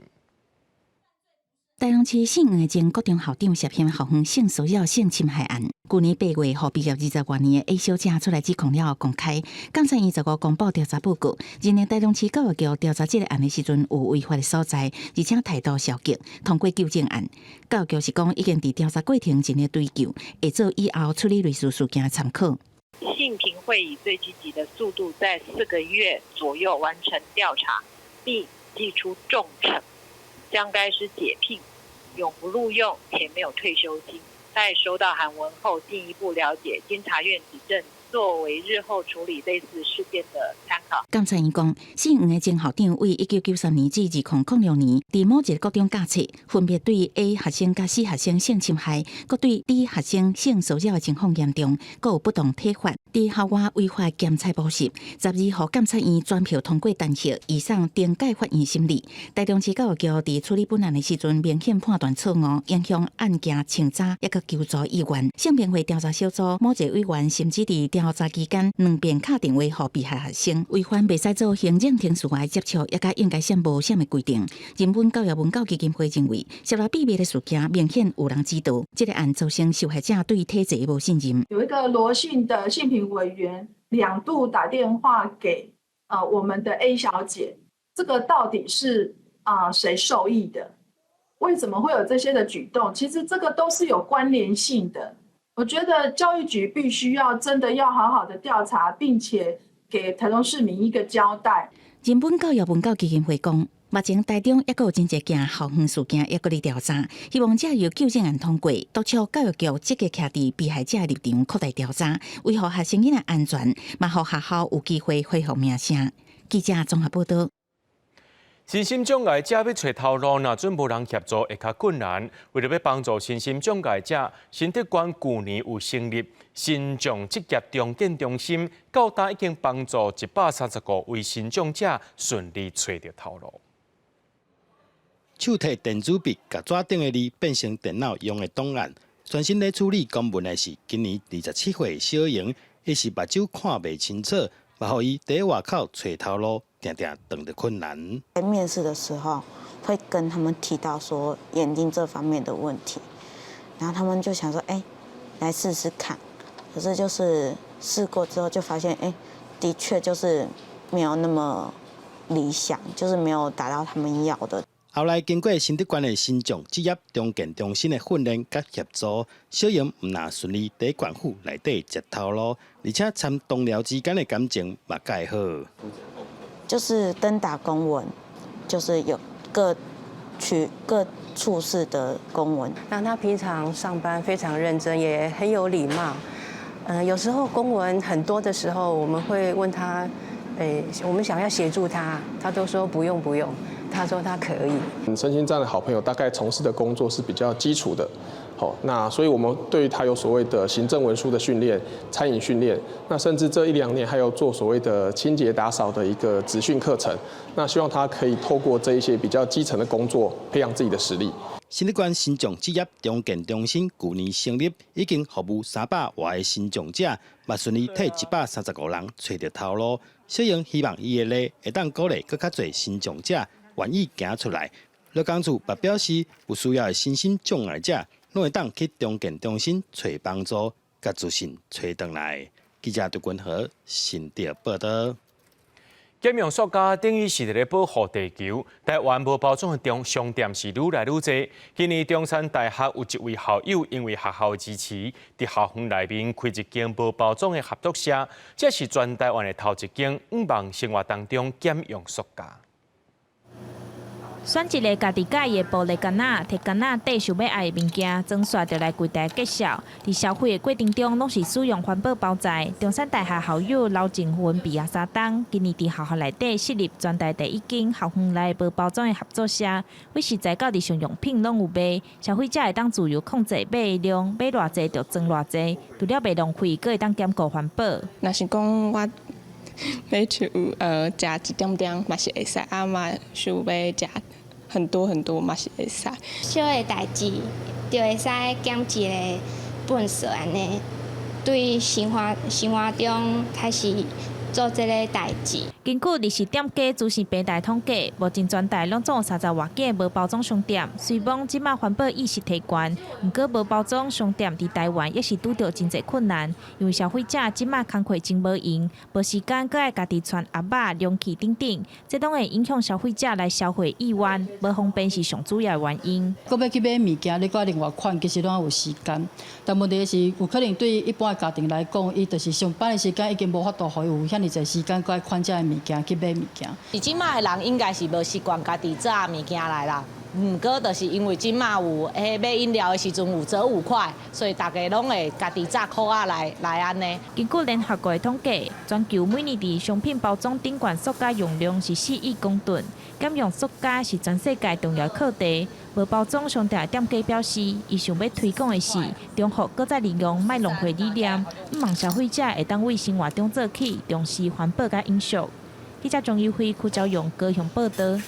台中市姓黃的前國中校長涉嫌校園性騷擾、性侵害案，舊年8月，予畢業20多年的 A 小姐出來指控了後公開。檢察院15公布調查報告，認定台中市教育局調查這個案的時陣有違法的所在，而且態度消極，通過糾正案。教育局是講已經佇調查過程進行追究，會做以後處理類似事件的參考。性平會以最積極的速度，在4個月左右完成調查，並祭出重懲，將該師解聘，永不錄用且沒有退休金。待收到函文後，進一步了解監察院指正，作為日後處理類似事件的參考。檢察院講，姓黃的前校長為1993年至2006年，佇某一個國中教冊，分別對 A 學生佮 C 學生性侵害，閣對 D 學生性騷擾的情況嚴重，閣有不當體罰，佇校外違法兼差補習，12予檢察院全票通過彈劾，移送懲戒法院審理。台中市教育局佇處理本案的時陣，明顯判斷錯誤，影響案件清查，抑閣求助意願。性平會調查小組某一個委員甚至佇調查期間兩遍敲電話予被害學生，違反袂使做行政程序的接觸，抑佮應該啥無啥物規定。人本教育文教基金會認為，洩露秘密的事件明顯有人指導，這個案造成受害者對體制無信任。有一個羅姓的性平委員兩度打電話給我們的 A 小姐，這個到底是啊誰授意的？為什麼會有這些的舉動？其實這個都是有關聯性的。我覺得教育局必須要真的要好好的調查，並且給台中市民一個交代。人本教育文教基金會講，目前台中抑閣有真濟件校園事件抑閣咧調查，希望藉由糾正案通過，督促教育局積極徛佇被害者立場擴大調查，維護學生囡仔安全，嘛予學校有機會恢復名聲。記者綜合報道。身心障礙者欲揣頭路，若準無人協助，會較困難。為著欲幫助身心障礙者，新竹縣舊年有成立身障職業重建中心，到今已經幫助135位身障者順利揣著頭路。手提電子筆，共紙頂的字變成電腦用的檔案。專心咧處理公文的是今年27歲小瑩，伊是目睭看袂清楚，嘛予伊佇外口揣頭路，定定碰著困難。在面試的時候，會跟他們提到說眼睛這方面的問題，然後他們就想說，哎，來試試看。可是就是試過之後就發現，哎，的確就是沒有那麼理想，就是沒有達到他們要的。後來經過新竹縣的身障職業重建中心的訓練佮協助，小瑩毋但順利佇縣府內底食頭路，而且參同僚之間的感情嘛蓋好。就是登打公文，就是有各區各處室的公文。那他平常上班非常認真，也很有禮貌。有時候公文很多的時候，我們會問他，我們想要協助他，他都說不用不用，他說他可以。身心障礙的好朋友大概從事的工作是比較基礎的，好，那所以我們對於他有所謂的行政文書的訓練、餐飲訓練，那甚至這一兩年還有做所謂的清潔打掃的一個職訓課程，那希望他可以透過這一些比較基層的工作，培養自己的實力。新竹縣身障職業重建中心舊年成立，已經服務300外個身障者，嘛順利替135人揣著頭路。小瑩希望伊的例會當鼓勵閣較濟身障者願意行出來。勞工處嘛表示，有需要的身心障礙者，攏會當去重建中心揣幫助，共自信揣轉來。記者杜君和新竹報道。減用塑膠等於是佇咧保護地球。台灣無包裝的中商店是愈來愈濟。今年中山大學有一位校友，因為學校支持，佇校園內面開一間無包裝的合作社，這是全台灣的頭一間，向望生活當中減用塑膠。選一个家己佮意的玻璃罐仔，提罐仔底想欲愛的物件，裝煞就來櫃台結數。佇消費的過程中，攏是使用環保包材。中山大學校友劉靜雲畢業三冬，今年佇學校內底設立全台第一間校園內無包裝的合作社，對食材到日常用品攏有賣，消費者會當自由控制買的量，買偌濟就裝偌濟，除了袂浪費，閣會當兼顧環保。若是講我欲像食一點點嘛是會使，啊嘛想欲食很多很多嘛是會使。小的代誌就會使減一个糞埽按呢，對生活中開始做這个代誌。根據二十店家資訊平台統計，目前全台攏總有30外間無包裝商店。雖罔這馬環保意識提懸，毋過無包裝商店佇台灣也是拄著真濟困難，因為消費者這馬工課真無閒，無時間閣愛家己串盒仔、容器等等，這攏會影響消費者來消費意願，無方便是上主要的原因。閣欲去買物件，你閣另外款，其實攏有時間。但問題是，有可能對一般的家庭來講，伊就是上班的時間已經無法度予伊有遐爾濟時間，閣愛款這个物件去買物件。是這馬的人應該是無習慣家己紮物件來啦。毋過就是因為這馬有彼買飲料的時陣有折5塊，所以大家攏會家己紮箍仔來按呢。根據聯合國的統計，全球每年佇商品包裝頂懸塑膠用量是4億公噸，減用塑膠是全世界重要課題。無包裝商店的店家表示，伊想欲推廣的是重複閣再利用，莫浪費理念，向望消費者會當對生活中做起，重視環保佮永續。記者張友輝、柯昭勇高雄報導。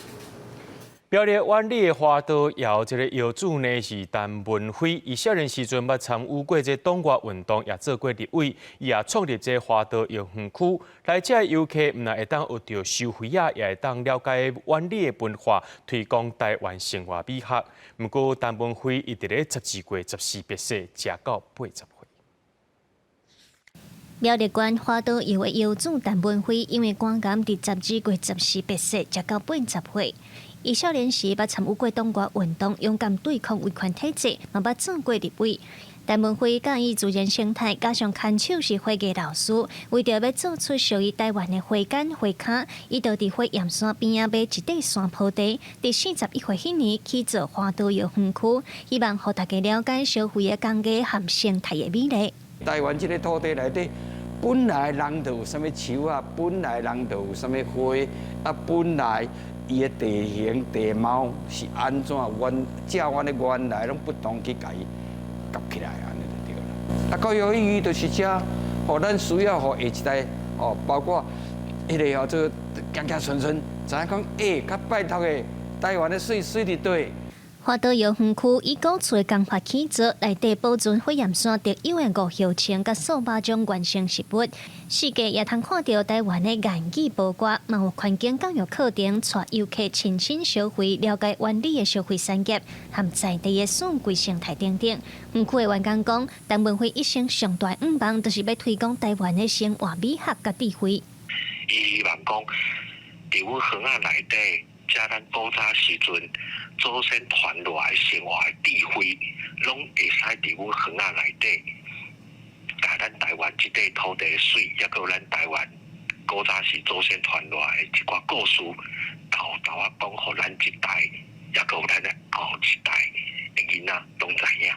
苗栗苑裡的花刀窯這个窯主呢是陳文輝，伊少年時陣捌參與過這黨外運動，也做過立委，伊也創立這花刀窯園區。來遮的遊客毋但會當學著收花仔，也會當了解苑裡的文化，推廣台灣生活美學。毋過陳文輝伊佇咧12月14煏逝，食到80歲。苗栗縣花刀窯的窯主陳文輝，因為肝癌佇12月14煏逝，食到80歲。伊少年時捌參與過黨外運動，勇敢對抗威權體制，嘛捌做過立委。陳文輝佮意自然生態，加上牽手是花藝老師，為著欲做出屬於台灣的花矸花跤，伊就佇火焰山邊仔買一塊山坡地，佇41歲彼年起造花刀窯園區，希望予大家了解燒花的工藝和生態的美麗。台灣這个土地內底，本來人就有啥物樹啊，本來人就有啥物花啊，本來伊的地形地貌是按怎，原照阮的原來攏不斷去共伊夾起來，按呢就對啦。啊，教育意義就是遮，予咱需要予下一代，哦，包括彼个叫做行行順順，知影講，欸，較拜託的台灣的媠媠佇佗。花刀窯園區以古厝的工法起造，內底保存火焰山特有的五葉松佮數百種原生植物，四界也通看著台灣的岩語波歌，嘛有環境教育課程，帶遊客親身消費，了解苑裡的燒花產業和在地的四季生態等等。園區的員工講，陳文輝一生上大願望，就是欲推廣台灣的生活美學佮智慧。伊希望講，佇阮園仔內底，遮咱古早時陣祖先傳落來生活的智慧，攏會使佇阮園仔內底，共咱台灣這塊土地的媠，抑閣有咱台灣古早時祖先傳落來的一寡故事，沓沓仔講予咱這代，抑閣有咱的後一代的囡仔攏知影。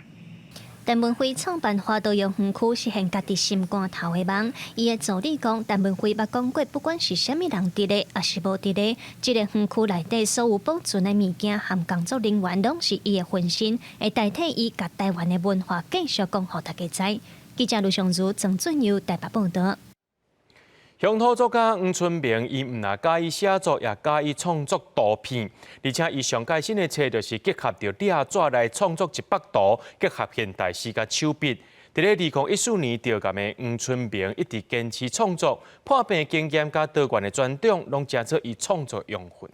陳文輝創辦花刀窯園區，實現家己心肝頭的夢。伊的助理講，陳文輝捌講過，不管是啥物人佇咧，抑是無佇咧，這个園區內底所有保存的物件和工作人員，攏是伊的分身，會代替伊共台灣的文化繼續講予大家知。記者盧尚如、曾俊佑台北報導。鄉土作家黃春明，伊毋但佮意寫作，也佮意創作圖片。而且伊上蓋新的冊就是結合著掠紙來創作一幅圖，結合現代詩佮手筆。佇咧2014年著癌的黃春明一直堅持創作，破病經驗佮多元的專長，攏成做伊創作養分。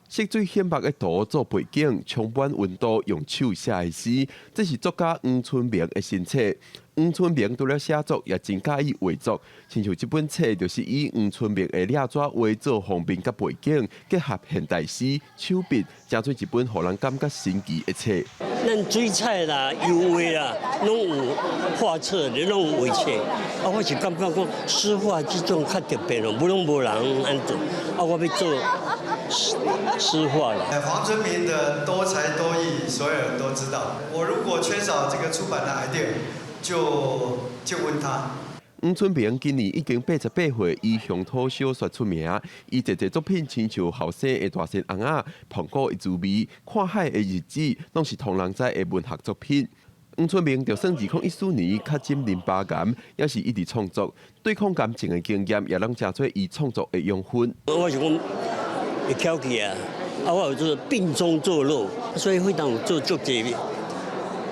色水顯白的圖做背景，充滿溫度，用手寫的詩，這是作家黃春明的新冊。黃春明除了寫作，也真佮意畫作。親像這本冊，就是以黃春明的掠紙畫做封面佮背景，結合現代詩、手筆，成做一本予人感覺神奇的冊。咱水彩啦、油畫啦，攏有畫冊，攏有畫冊。啊，我是感覺講詩畫這種較特別咯，無攏無人按做。啊，我欲做。詩畫了。黃春明的多才多藝，所有人都知道。我如果缺少這個出版的 idea，就問他。黃春明今年已經88歲，以鄉土小說出名。伊濟濟作品親像後生的大仙尪仔、蘋果的滋味、看海的日子，攏是予人知的文學作品。黃春明就算2014年確診淋巴癌，也是一直創作。對抗癌症的經驗，也攏成做伊創作的養分。我是講會巧起啊，啊，我有做病中作樂，所以非常有做足濟。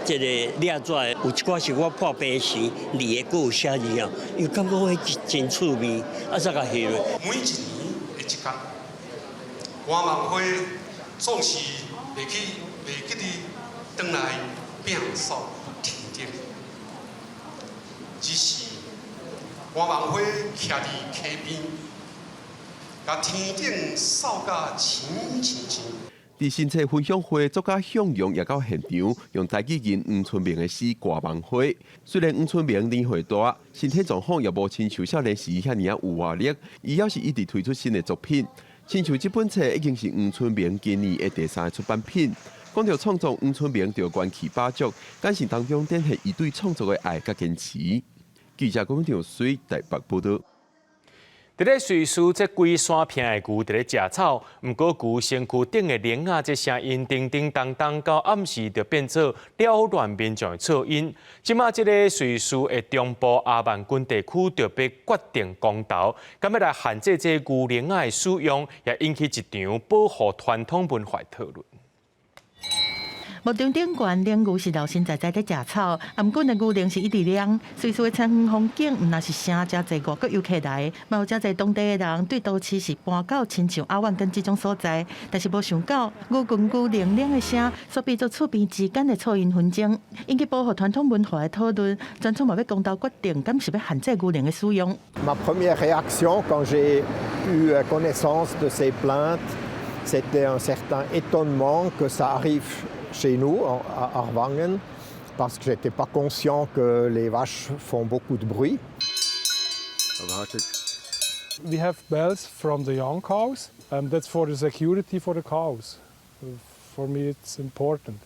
這個掠紙有一寡是我破病時字的，閣有寫字啊，又感覺彼真趣味，啊，才共翕落。每一年的這天，歌夢花總是袂記得轉來摒掃天頂，只是歌夢花徛佇溪邊，共天頂掃甲青青青。佇新冊分享會，作家向陽也到現場，用台語吟黃春明的詩《歌夢花》。雖然黃春明年歲大，身體狀況也無親像少年時遐爾仔有活力，伊猶是一直推出新的作品。親像這本冊已經是黃春明今年的第三個出版品。講到創作，黃春明就關氣飽足，感性當中展現伊對創作的愛佮堅持。記者郭長水台北報道。佇咧瑞士，這規山坪的牛佇咧食草，毋過牛身軀頂的鈴仔，這聲音叮叮當當，到暗時就變做擾亂民眾的噪音。這馬這个瑞士的中部阿曼郡地區就欲決定公投，敢欲來限制這牛鈴仔的使用，也引起一場保護傳統文化的討論。牧場頂懸奶牛是老神在在咧食草，啊，毋過呢牛鈴是一直響。瑞士的田園風景，毋但是誠誠濟外國遊客來，嘛有誠濟當地的人對都市是搬到親像阿萬根這種所在，但是無想到牛群牛鈴鈴的聲，煞變做厝邊之間的噪音紛爭，引起保護傳統文化的討論。全村嘛欲公投決定，敢是欲限制牛鈴的使用。 Ma première réaction quand j'ai eu connaissance de ces plaintes, c'était un certain étonnement que ça arrive chez nous, à Aarwangen, parce que j'étais pas conscient que les vaches font beaucoup de bruit. We have bells from the young cows, and that's for the security for the cows. For me, it's important.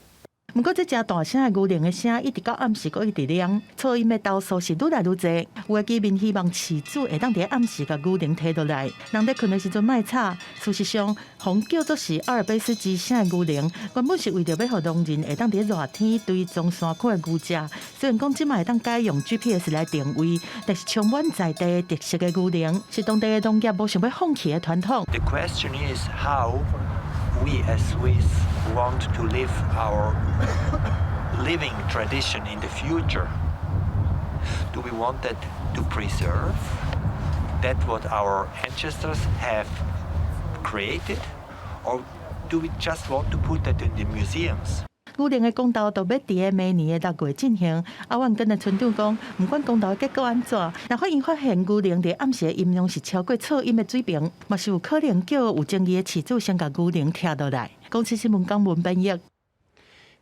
毋過，這誠大聲的牛鈴的聲，一直到暗時閣一直響，噪音的投訴是愈來愈濟。有的居民希望飼主會當佇暗時共牛鈴提落來，人咧睏的時陣莫吵。事實上，予叫做是阿爾卑斯之聲的牛鈴，原本是為著欲予農人會當佇熱天追蹤山區的牛隻。雖然講這馬會當改用 GPS 來定位，但是充滿在地特色的牛鈴，是當地的農業無想欲放棄的傳統。 The question is how we as Swiss want to live our living tradition in the future. Do we want that to preserve that what our ancestors have created, or do we just want to put that in the museums? 牛鈴的公投就欲佇明年的6月進行。阿萬根的村長講，毋管公投結果按怎，若發現發現牛鈴佇暗時的音量是超過噪音的水平，嘛是有可能叫有爭議的飼主先共牛鈴拆落來。公視新聞港文編譯。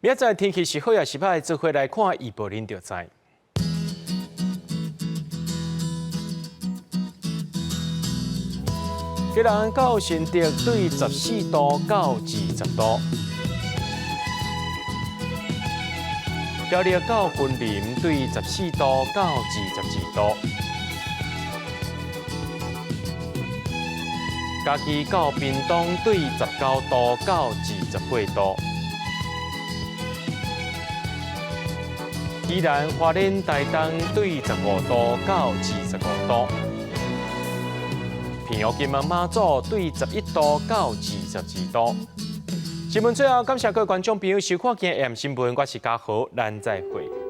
明仔載天氣是好抑是歹，做伙來看預報，恁就知。基隆到新竹對14度到20度。苗栗到雲林對14度到22度，嘉義到屏東對19度到28度，宜蘭花蓮台東對15度到25度，屏東金門馬祖對11度到22度。新聞最後，感謝各位觀眾朋友收看今日 AM 新聞，我是嘉豪，咱再會。